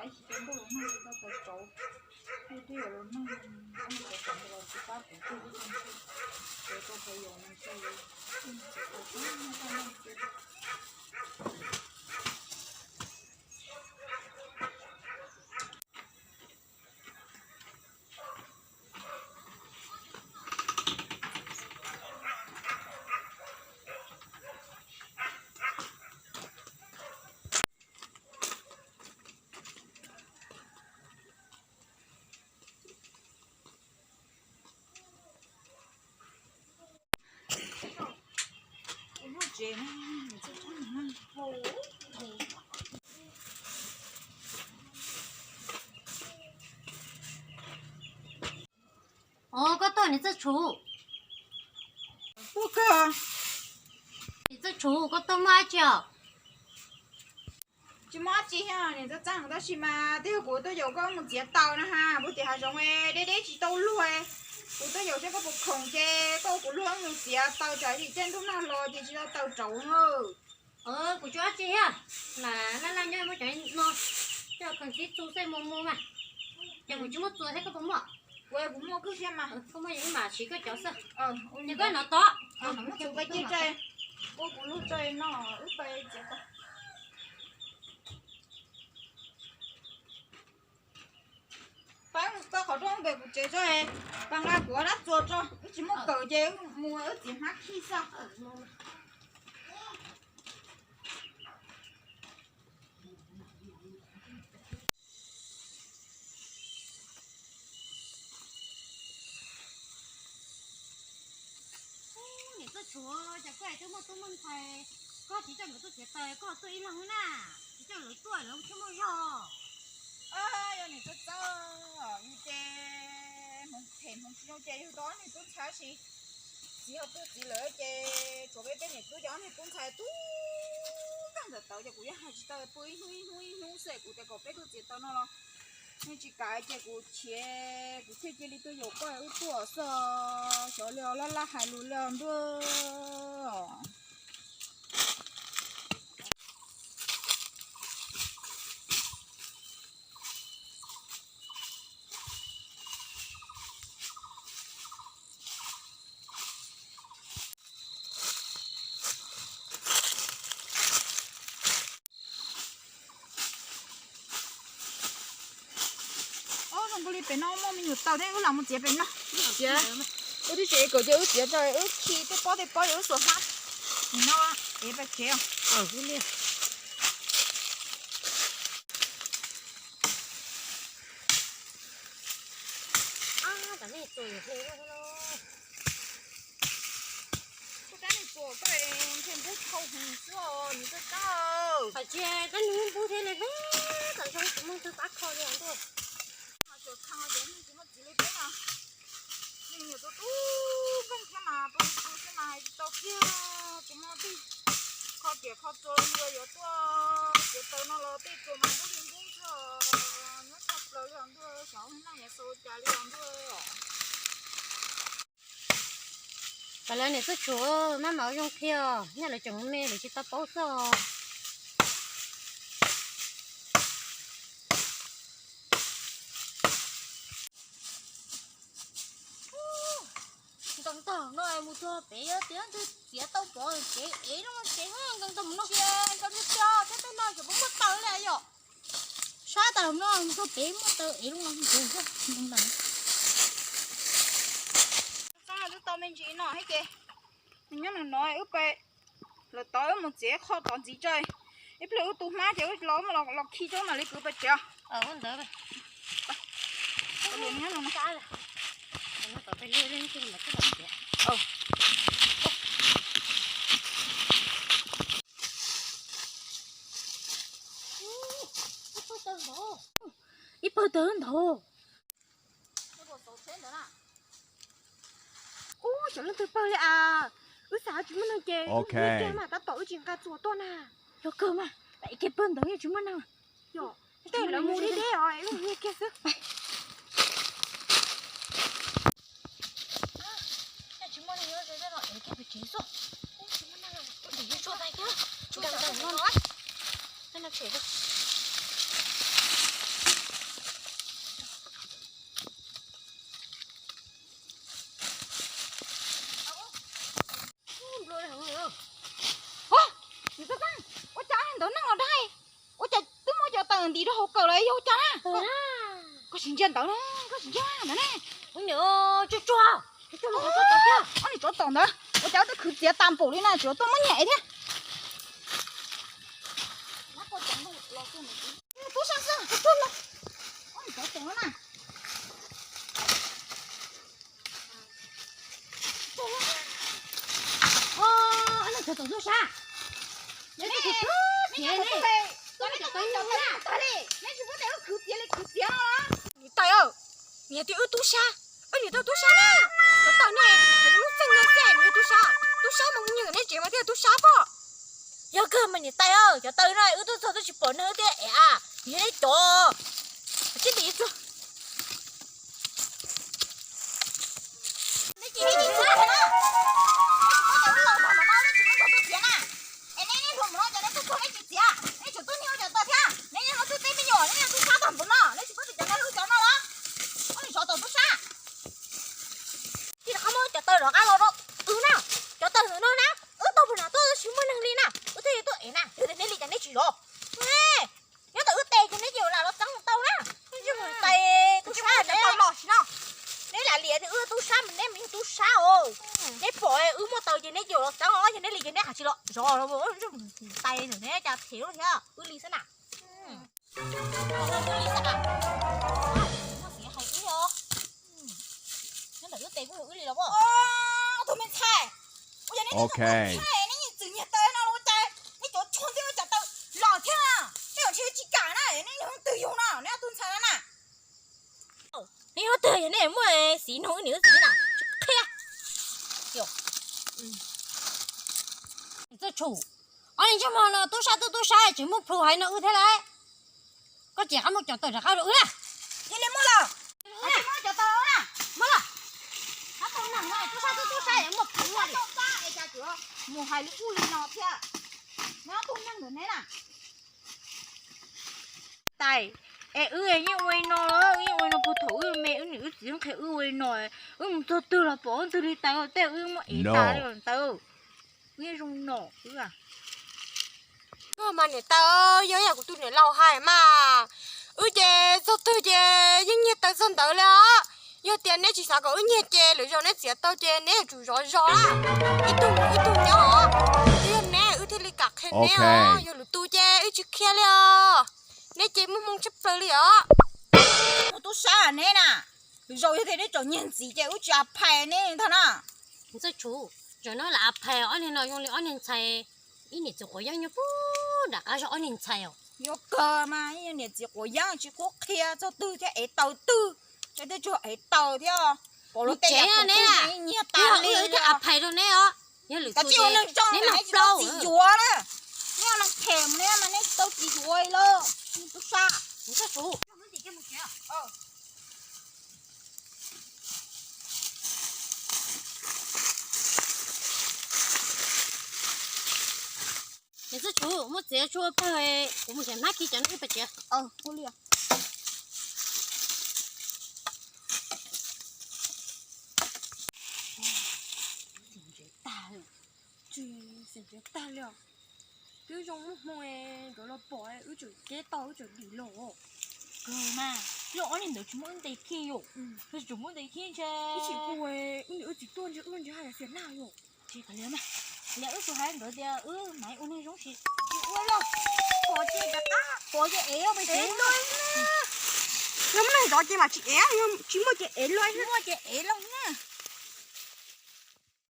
Tsis tau ntuj los nag tsis tau tau tsauv, twb twb yuav los nag, tau tsauv los tsis pab kuv twg li, ces tau tau yuav nag tau, tsis tau tau nag tau nag xwb. Os, koj tuaj niam Txawj Tshuv. Ua kawg. Niam Txawj Tshuv, koj tuaj muaj dab tsi os? Tsis muaj dab tsi thiab niam Txawj Txawj, tab sis mas twb yog kuv tuaj yaum koj mus txiav taws na ha, puag tim hav zoov deb deb tsis tau luag. Kuv tuaj yaum seb koj puas khoom ces koj ua kuv luag mus txiav taws tsam ib sim caij ntuj nag los ces tsis tau taws rauv na. Kuv tsis muaj dab tsi thiab, lam laj laj nyob muab cov no coj khoom txib txu xwb mus mus mas. Ces kuv tsis muaj txuas thiab, koj puas muaj? Kuv, kuv muaj kawg thiab mas. Koj muaj yog ib mam siv koj cov xwb. Ces koj nov tod. Ua kuv luag tso no, wb pais txiav taws. Pab mus txo qhov rooj pem kuv tsev tso, pab nqa kuv dab txuas tso, wb tsis muaj kawm ces mus wb txiav hmab khij xwb. Niam Txawj Tshuv, cas koj twb muaj tub muaj ntxhais, koj tsis coj nkawd tuaj txiav taws, koj tuaj ib leeg na, tsis coj lawv tuaj lawv thiaj muaj zog. Yog niam Txawj Txawj, yus ces hmoov phem hmoov tsis zoo ces yug tau ob niag tub ntxhais tab sis txiv ho tuag txiv lawm ces tshuav peb peb niam tub, cov ob niag tub ntxhais tub tag ntawm tawv ces kuv yeej hais tsis tau, pw ib hnub ib hnub ib hnub xwb, kuv tias kom peb tuaj txiav taws no los nej tsis kam ces kuv khiav, kuv thiaj cia li tuaj yaum koj wb tuaj xwb, xyov li laj laj hais lus li ntuj. Ob, zoo nkaus li pem no muaj me nyuam taws thiab, wb lam mus txiav pem no. Txiav, wb twb tsis ev kawm ces wb txiav tso, wb khi tej pob tej pob ces wb xuas hmab. Nim no ev pais tsev os. Ab, tam nej txuas yuav hle luaj thiab lauj. Kuv rab niag txuas koj ntshe npub dhau heev xwb os, nws txawj txawj. Hais tias rab niag npub thiab li peb tam zoo tsis muaj tus pab kho li os ntuj. Mas txawm khau ces tsis muaj txiv li peb no. Nws nyuam tub tub nkeeg thiab mas pw pw xwb mas hais tsis tau kiag, tsis muaj tij kho riam kho txuas los yus yuav tuaj txiav taws no los tej txuas mas npub li npub xwb, nyob tshaj plaws li os ntuj, xyov ua neej yuav xav ua cas li os ntuj. Kom lawv niam Txawj Tshuv maj mam ua zoo qhia os, nyob lawv tseem me lawv tsis tau paub xwb os. Nkees tag no mus txog pem tias twb txiav tau pov tsev ev loo tsev nkees tag mus no. Nkees tiag tiag thiab tej no tseem puas muaj taws li yom. Sab tas no mus txog pem muaj taws ev loo nkees. Xab twb tau me ntsis no thiab ces nws nyob nws no wb pais lawm tod wb mus txiav qho tod ntxiv tso. Ib pliag wb tu hmab ces wb los los khi tso mam li kwv pais tsev os. Ntawd ib pawg taws ntawd. Ub, cov leej twg pawg li as? Wb xav tsis muaj neeg ces wb kiag mas tab tom wb tsis nqa txuas tuaj na. Yog kawg mas, es kiag pawg ntawd yeej tsis muaj neeg. Tej lawv mus deb deb os, wb mus kiag xwb. Tsis muaj neeg, es kiag pem tsev xwb. Ub, tsis muaj neeg, ub, tsuag tag kiag, tsuag tag no. Tej no tshem. Nti rau hauv kawm los yog cas na? Koj tsis ntsia ntawd na, koj tsis ntsia ntawd na. Ob niag tsov tom ntawd, ua cas tej khwv txiav tas npaum li na, tsis tuaj muab nyiag thiab. Tub sab xwb, tsov tom na. Tub sab, niam tais, niam tais, wb tub sab, wb niam tau tub sab na. Cov tawg no, lub txeeg no xwb niam tub sab, tub sab mas mus nyiag neb tsev mas thiaj tub sab pob. Yog kawg mas niam tais, cov tawg no wb tuaj txog twb tsis pom neeg thiab es a, yog neb cov. Tsib nti tsuag. Neb tsis, neb tsis txiav na. Neb tsis paub tias wb los txog ntawm no neb tsis muab txog tuaj txiav na. Es neb, neb hluas mus no ces neb tuaj txog neb tsis txiav, neb tsum tuaj nyiag ua cov tawg thiab. Neb yog no twb teb me nyuam, neb yog tub sab tag npaum no, neb tsis paub tias cov no yog wb cov no los. Ua niam tsov tom tub sab. Tsis rov qab muab cov tawg rov qab los rau wb na. Cov tawg no na, wb tau pem nam tuaj tsis muaj neeg li na, wb thiaj li tuaj ev na. Yog tias neb li cas neb tsis zov. Nyob ntawm wb tes ces neb ces lam los txeeb tau na. Neb mus tais tub sab, neb los tsis no. Neb lam liam tias wb tub sab mas neb mas yog tub sab os. Neb pom wb muaj taws ces neb ces los txeeb os, yog neb li ces neb hais tsis los zov los. Tais ntawm neb cas phem lub thiab wb li xwb na. Muaj xiv hais wb os. Nyob ntawm wb tes kuj yog wb li los. Tus me ntxhais, ua cas neb tsis ntxhais, neb yeej txwm nyiag taws no los ua cas neb cov tshuaj ntxib ua cas taws los thiab na? Tej zaum ntshe tsis kam na, neb nyob twg yug no, neb ob tug ntxhais no na. Neb nyob twg yog neb muaj xiv nug wb niam wb txiv na, tsis qhia. Txawj tshum, ob niag ntsej muag no tub sab tub tub sab tsis muaj plhu hais no wb thiab lauj. Koj tsis rov qab muab cov taws rov qab rau wb na. Cia li muab los. Muab cov taws na. Muab los. Tub sab tub tub sab muaj plhu li. Mus hais li ub li no thiab. Neb ob tug neeg ntawm neb na. Tais, es wb yeej ua li no, wb yeej ua li no puag thaum wb me, wb niam wb txiv qhia wb ua li no, wb mus txog twg los pom wb twg li tais, tej wb muab ev tas li ntawd. Wb yeej zoo nom wb. Mas niam tais, yog yam kuv tus niam laus hais mas, wb ces txog twg ces yeej nyiag taws txog ntawd li os. Yog tias neb tsis xav kom wb nyiag ces lwm zaus neb txiav tau ces neb yuav tsum zov zog na. Ib tug mus ib tug nyob os. Twb yog neb wb thiaj li kam qhia neb os, yog lwm tus ces wb tsis qhia li os. Neb ces muaj hmoo tshaj plaws li os. Ua tub sab neb na, lwm zaus yog tias neb tseem nyiag ntxiv ces wb tsis a phais neb ntag na. Txawj tshuv, zaum no lam a phais ob niag no zoo li ob niag ntxhais, ib niam txiv quav yeeb nyob puag nram qab zog ob niag ntxhais os. Yuav kawg mas, niam txiv quav yeeb tsis qhuab qhia txog twg thiab ev taws twg, ces twb tsuas ev taws thiab. Pom lub teb yam neb nyiag tas li thiab a phais rau neb os. Yog lwm tus ces neb mam plaub txiv yuav na. Neb neeg phem mas neb mas neb tsis tau txiv yuav li lauj. Tub sab. Txawj tshuv. Niam txawj tshuv, muab txiav tshuaj pawg, kuv mus xyem hmab khi cov no wb pais tsev. Tsis xim ntsev tag li os. Twb zoo muaj hmoo es nkawd los pom wb tseem keb tau wb tseem dim los. Kawg mas, zoo ob niag ntawd tsis muaj wb ntes khi yom. Tsis muaj ntes khi ntshe. Wb tsis hu wb niam wb txiv tuaj ntshe wb ntshe haj yam xiam laj yom. Tsis kav liam mas, liam wb tsuas hais nkawd tias wb mas ua neeg zoo tsis, tsis ua lawm. Pom ces rov qab, pom ces ev pais tsev. Yog muaj neeg zov ces mam tsis ev, yog tsis muaj ces ev lauj, tsis muaj ces ev lauj na.